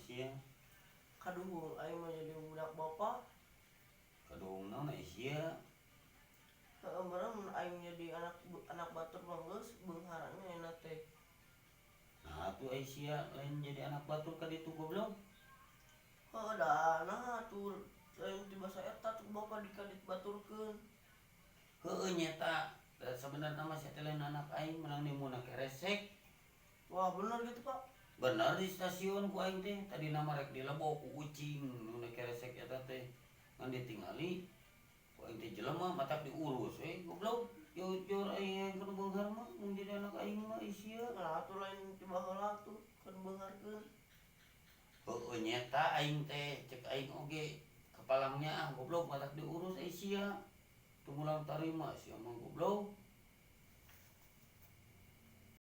sia. Kaduhung aing mah jadi budak bapak. Kaduhung naon ai sia? Heeh, meureun mun aing jadi anak anak batur mah geus beungharna enak teh. Nah, atuh ai sia lain jadi anak batur ka ditu, goblok. Heuh da, nah atuh lain ti basa eta tuh bapak dikadit baturkeun. Heueuh, nyeta. Da sabenerna mah sia teh lain anak aing, menang nimuna keresek. Wah, bener gitu, Pak? Bener, di stasiun ku aing teh tadi nama rek dilebok ku ucing nu keresek eta teh. Ngan ditingali ku aing teh jelema matak diurus we, goblok. Jujur aing kana beunghar mah mun jadi anak aing mah ai sia. Nah, atuh lain ti baheula tuh kan beungharkeun. Heueuh, nyeta aing teh cek aing oge kepalangnya ah, goblok, matak diurus ai sia. Teu mulang tarima sia mah, goblok.